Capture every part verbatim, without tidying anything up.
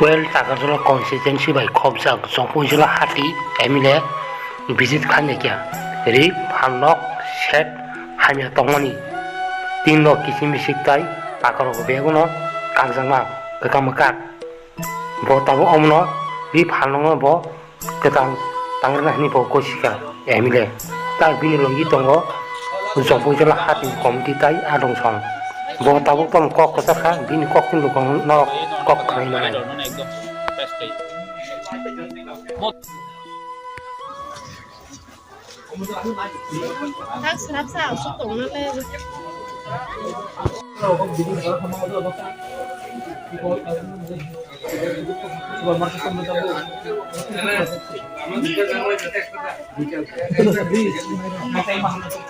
Twelve Takarjala constituency bai khopjak Jongpui jila hati M L A visit khainai kha. Ri phalnok set hamya tongmani tin rok kiching bisik tai takarok begono kakjakma kwkang mwkak. Bo tabuk omono ri phalnokno bo kwtal tangrwna hwnwi bo gosikha M L A. Tai bini logi tongo Jongpui jila hati committee tai adong song. Bo tabuk tamo kok kwchar kha, bini kok chini bwkhang norok kok khwnai manai. Tak srapsa aswk tongna le.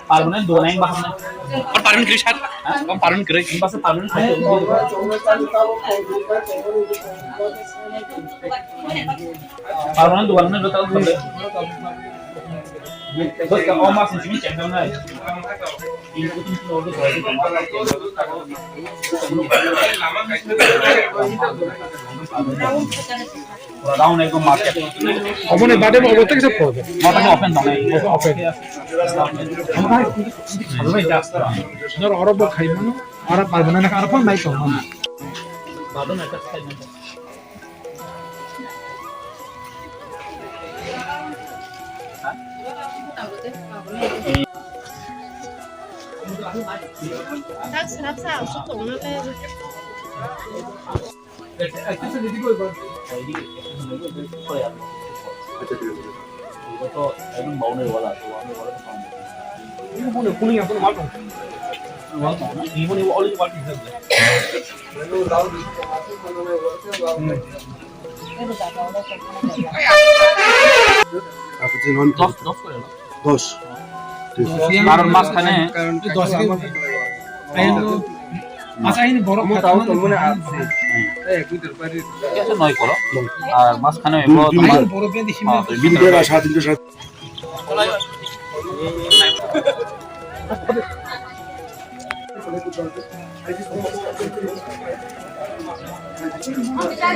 Permanent dua na yang bahan. Permanent kiri sat. Permanent kiri. Permanent. Parmana dukan mana lo tahu tu? Bos ka omas ni sini cendang na. Pura down ekdom market. Obone bade mo obo tekse photo. Mata ni open dong. Open. Nor oro bo khai mano, oro parmana na oro phone nai tong mano. Tak srapsa aswk tongna le. Dos, dos. Dos. Karon mas khane. Dos. Ayo, masa ini borok. Kaisa noi koro. Ar mas khane bo. Ayo, borok yang di sini.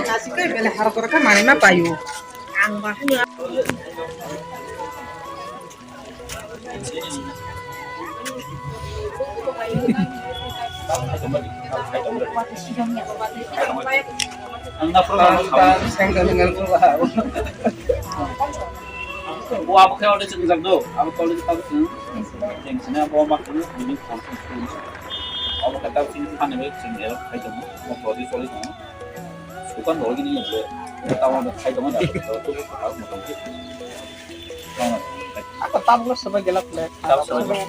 Nasi kai bele har koro ka mani ma payo. Ang ba hanya. Ang na program. Bo abo khe already chwng jak do, abo already tabuk chwng, chwng sini abo ma chwng, bini phone chwng. Abo khe tabuk chini phan ni bai chwng erok khai tongo, mo project choli tongo. Sukan rok ni je, tabuk khai tongo da, tabuk motom. Ako tabuk lo sabai gelak le. Tabuk sabai.